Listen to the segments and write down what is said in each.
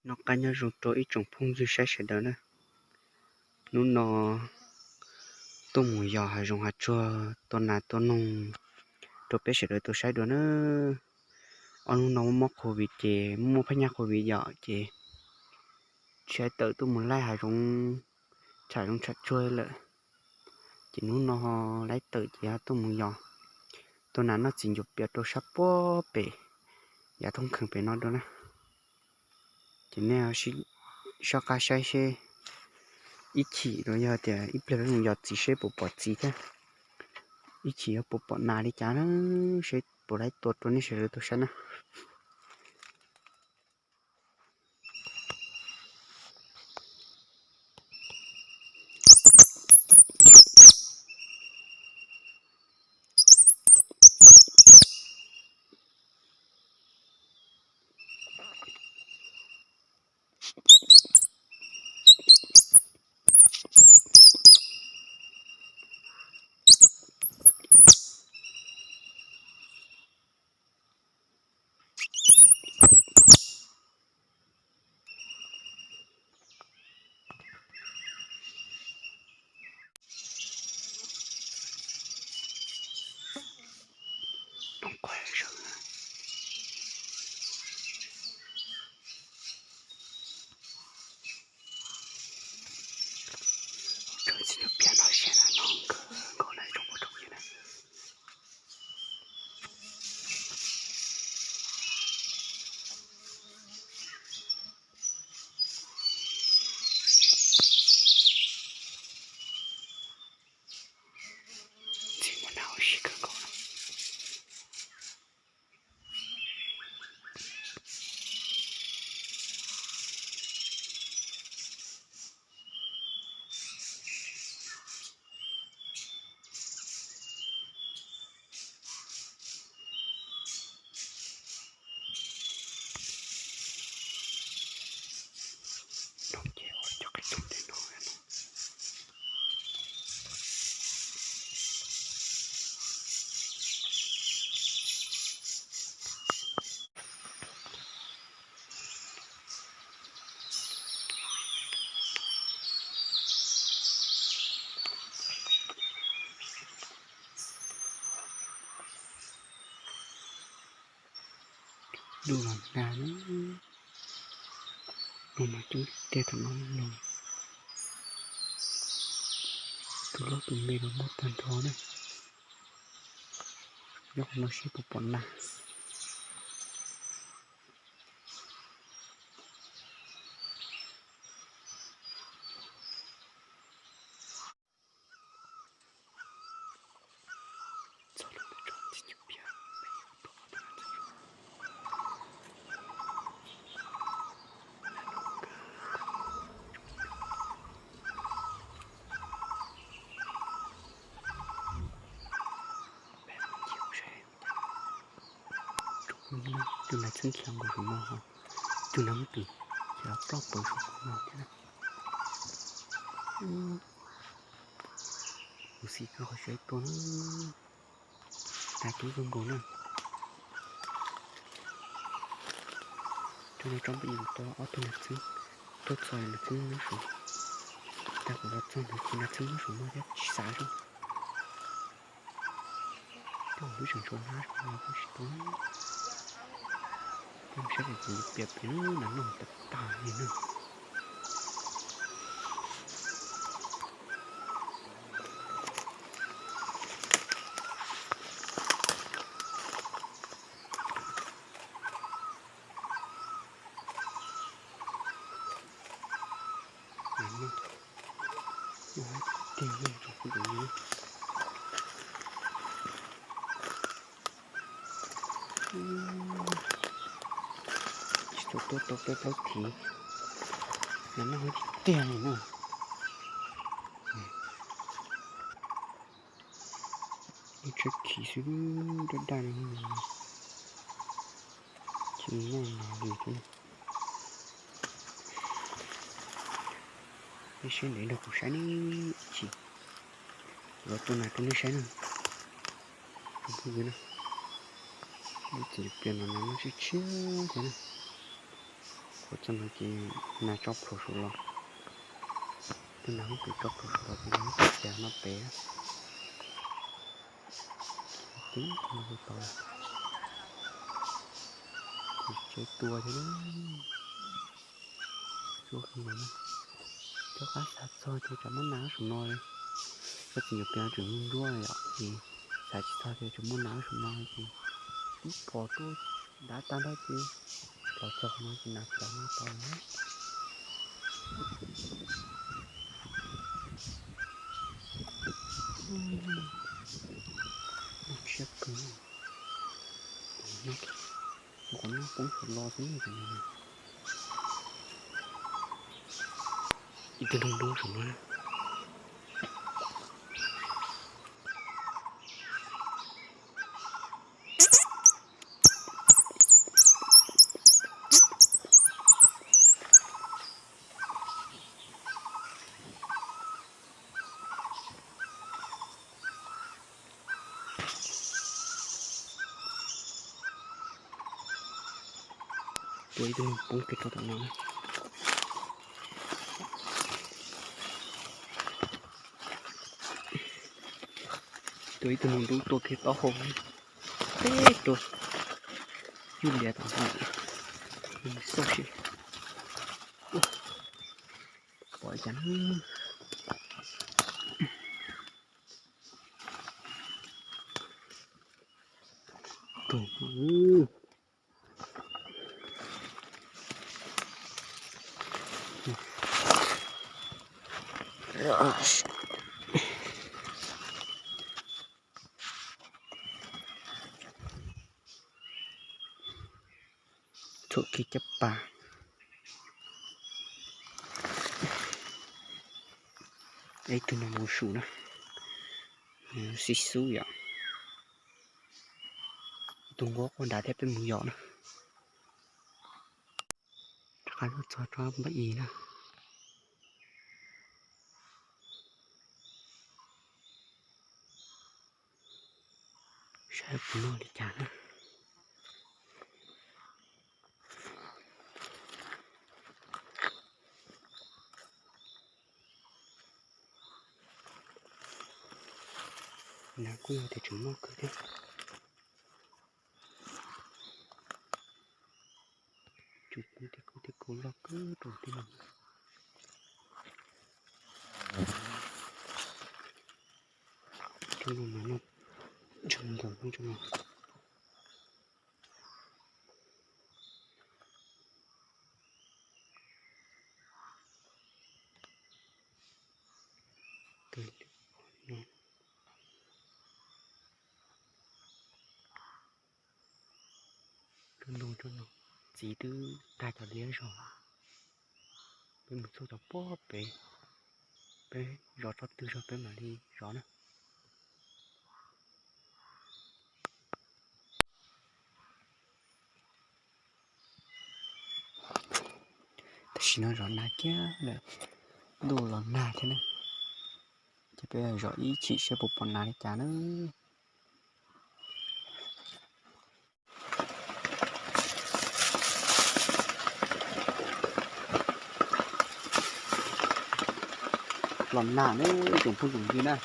Noj qab nyob zoo rau ib tsoom phooj ywg saib sawv daws na. Hnub no tuaj mus yos hav zoov hav tsuag tua nas tua noog rau peb sawv daws tau saib dua na. Ob hnub no muaj mob covid ces muaj phab nyaj covid yom ces tsis tau tawm tuaj mus laij hav zoov tsham zoov tsham tsuag lawm. Ces hnub no laij tawm ces ho tuaj mus yos tua nas noj txiv ncuav pias rau sab puag pem yav thoob kheem pem no dua na. Ces nej soj qab saib seb ib chim los yog tias ib pliag peb mus yos txiv seb puas pom txiv thiab, ib chim yuav puas pom nas li cas na, seb puas laib tua rau nej sawv daws tau saib na. Dua los nag na, no mas coob tiag thaum no no. Tus loj tus me los muaj tag nrho na. Nyob qhov no seb puas pom nas. Tus nas txheeb khiav nkaus saum no, tus nas muab tus khiav ploj pawv saum no thiab na. Kuv xim kawg qhov tsev tuaj na, nas coob kawg nkaus na. Tso no tso npaj kuv tua ob tug nas txheeb, tuaj txog nas txheeb nyob saum, tag kuv los txog nas txheeb nyob saum no thiab tsis xav li. Coj lub tseem tshuav hlab saum no kuj tsis tuaj. Peb saib kuv piam piam nas noj tag tag li na. Tsis tau tuaj tau peb plaub thiv, nas noj tiag tiag li na. Lub tsheb khiv xwb, daj daj li, tsis noj nas li thiab. Nej saib ntev nrog kuv saib ne, ib chim los tua nas rau nej saib na. Tus phooj ywg na, lub txiv pliag no nas noj tshiab tshiab thiab na. Txog no ces nas tso plhuav saum los, tus nas muab pem tso plhuav saum los ces nas muab tus cas no pem. Ces no tau, ces tsev tua thiab. Tsuas qhov no, cov qab xa txog ces tsam muaj nas saum no li. Cov txiv nyuam pias tseem nruab yom, ces xa tsis txog ces tsam muaj nas saum no ces tib pos tuaj dav tag nrho ces los txog qhov no ces nas tsis tau noj tau na. Siab kawg. Qhov no poob saum los xwb. Ib tug noog dub saum no. Tua ib tug noog poob kiag rau tom no. Tua ib tug noog dub tuaj kiag taub hau teb rau, yug lias tom no, xauj si. Pom cas na. Txhuam kiag caj pas. Ib tug no mus su na, xib xub yom. Tus nqua quaj nrad thiab peb mus yos na. Rov qab los txog tsob npaj ib na. Saib puas noj li cas na. Nas kuj yog tias tseem noj kawg thiab. Tsum kub thiab kub thiab kub loj kawg rau tib no. Tsob no mas noj ntshaw nkaus no tsob no. Tsob ntoo tsob no txiv twb tag cov liab zog. Peb mus txog cov pob pem, peb zov tsob twg zog peb mam li zov na. Tam sim no zov nas kiag lawm, ntuj los nag thiab na. Ces peb zov ib chim seb puas pom nas li cas na. Los nag na tsoom phooj ywg na.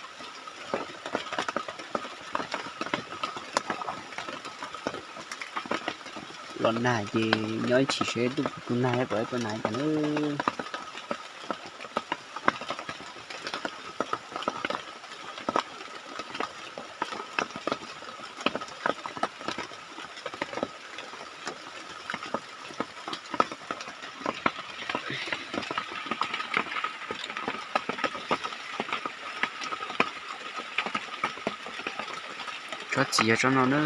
Los nag ces nyob ib chim seb ntuj tu nag pom ib pom nas cas na. Tsob txiv yog tsob no na.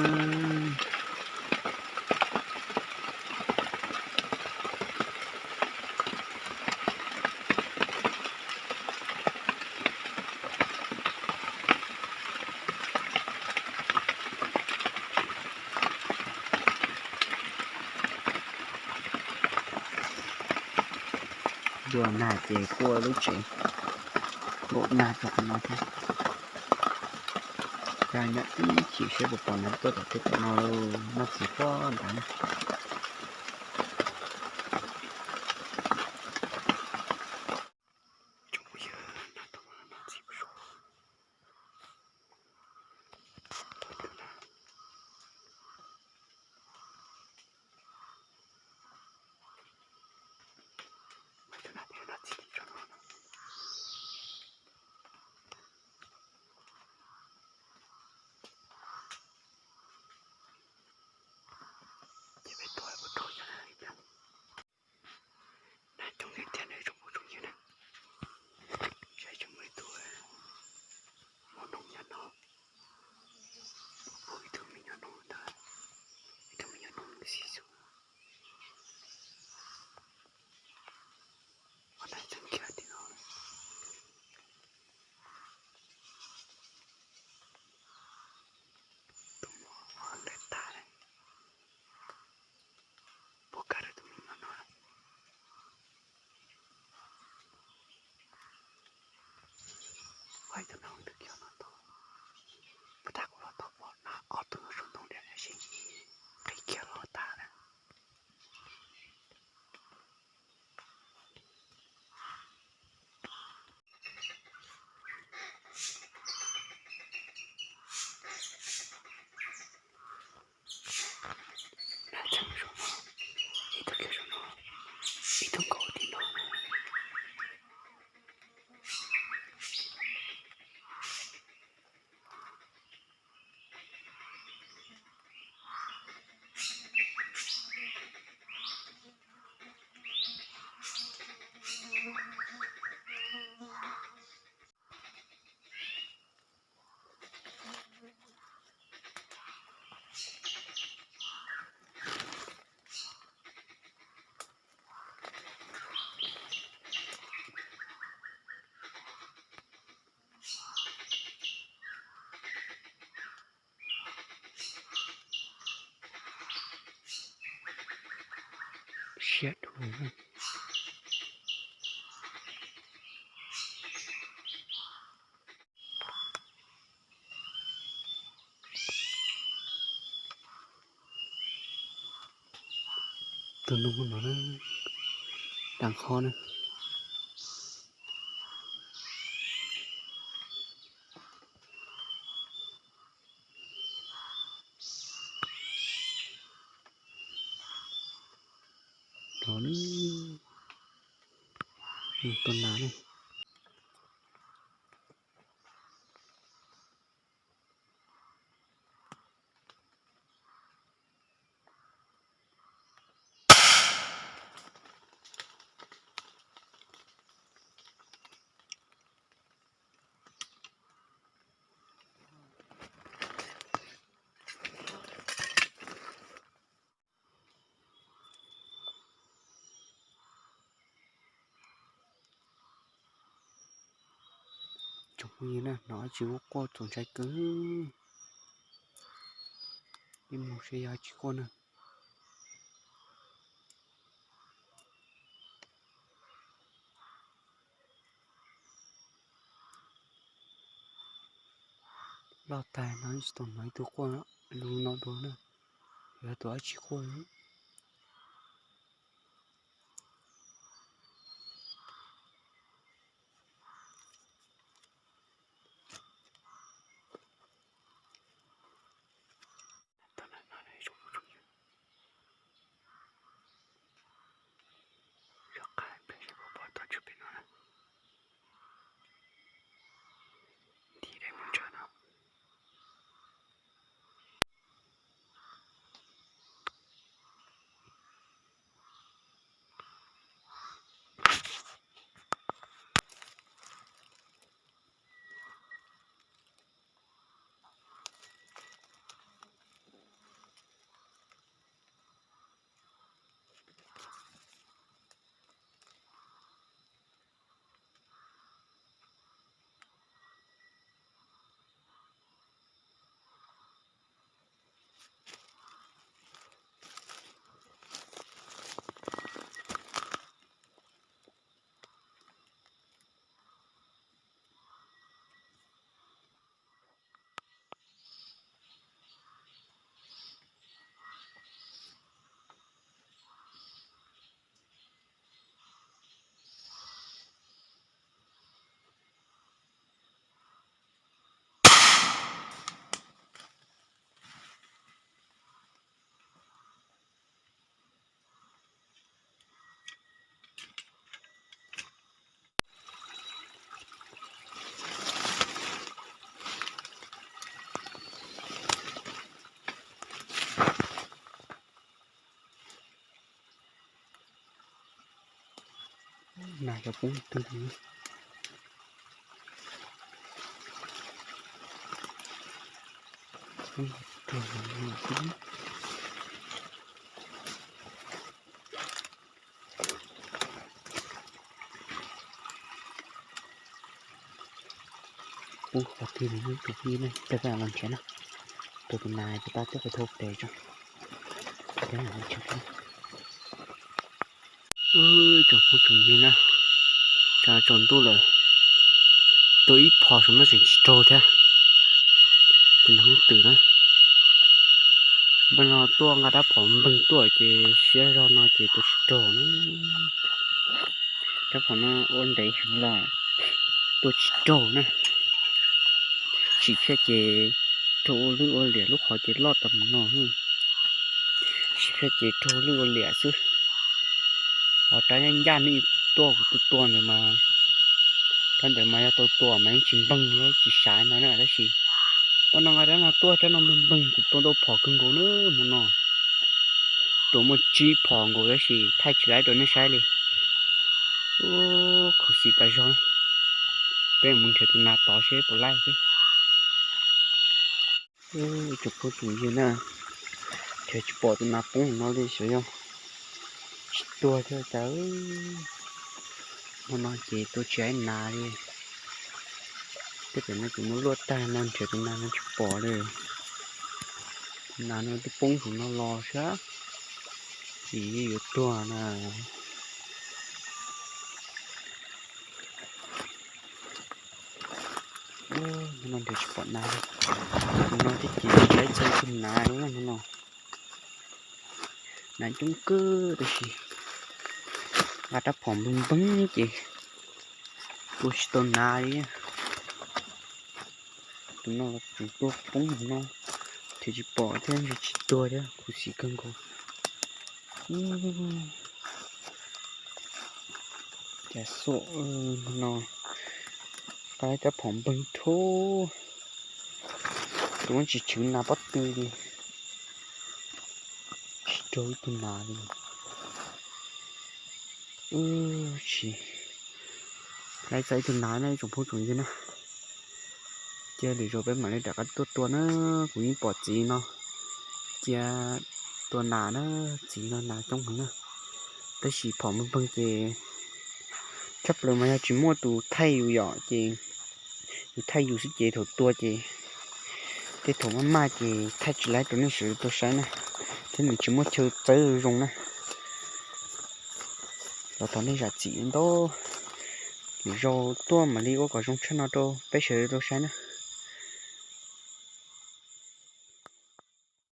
Yuav nag ces kuaj lub tsev nkaum nag rau qhov no thiab. Ces nyob ib chim seb puas pom nas tuaj tom tej tom no noj txiv pob ntawd na. Tus no no, dam qhov na. Los, tus nas ne. Tsoom phooj ywg na, hnov dab tsi quaj quaj txaus ntshai kawg. Peb mus saib yog dab tsi quaj na. Loj tag no tsis tau hnov ib tug quaj lus no dua na. Yog tus dab tsi quaj. Nas cov poob tag. Poob qhov twg no tus phooj ywg na, peb pab los nrhiav na. Tus tus nas peb pab tuaj qhov thauj pem tso. Peb los nrhiav. Tsoom phooj tsoom ywg na, tsaus tsaus ntuj lawm, tua ib phom saum no tseem tsis raug thiab. Tus nas hooj twm na, npaj no tuaj nqa rab phom npeeg tuaj ces siab zog no ces tua tsis raug na. Rab phom no ua ntev heev los tua tsis raug na. Sim phiaj ces raug ua lwj ua liam, lub qhov ces loj tau mus no. Sim phiaj ces raug lwj ua liam xwb. Ho rab ncaj ncaj nej tuaj kuv tua tua ntawd mas, rab ntawd mas yog tau tua mas yeej tsis npeeg thiab tsis saiv no na, tab sis pab no nqa rab no tuaj, rab no npeeg npeeg kuv tua ntau phom kawg nkaus na hmo no. Tua muaj tsib phom nkaus tab sis thaij tsis laib rau nej saib li. Ub, khuv xim tas zog. Peb mus nrhiav tus nas tod seb puas laij thiab. Tsoom phooj tsoom ywg na, nrhiav tsis pom tus nas poob no li, xyov yog tsis tuag thiab cas. Hmo no ces tua tsis laib nas li. Tej pem no ces muab luaj tag no nrhiav tus nas no tsis pom li. Tus nas no twb poob saum no los sab, vim yuav tuag na. Hnub no nrhiav tsis pom nas li. Hnub no thiab ces tsis laib txog ib tug nas li no. Nas coob kawg tab sis nqa rab phom npog npog ces tua tsis tau nas li. Tus no tseem tua poob no, nrhiav tsis pom thiab nrhiav tsis tuag thiab, khuv xim kawg nkaus. Cas xuam no, nqa rab phom npog thub, tus no tsis tshwv nas pob tw li, tsis raug ib tug nas li. Wb tsis laib txog ib tug nas na ib tsoom phooj tsoom ywg na. Cia lwm zaus peb mam li rov qab tuaj tua na. Kuv yeej pom txiv no cia tua nas na, txiv no nas coob heev na. Tab sis phom npog npog ces tshaj plaws mas yog tsis muaj tus thaij yus yom ces yus thaij yus xwb ces thaum tua ces tej thaum maj maj ces thaij tsis laib rau nej sawv daws tau saib na, thiab nws tsis muaj chaw txawb zoo na. Los thov nej zam txim ntau, lwm zaus tuaj mam li ua kom zoo tshaj no rau peb sawv daws tau saib na.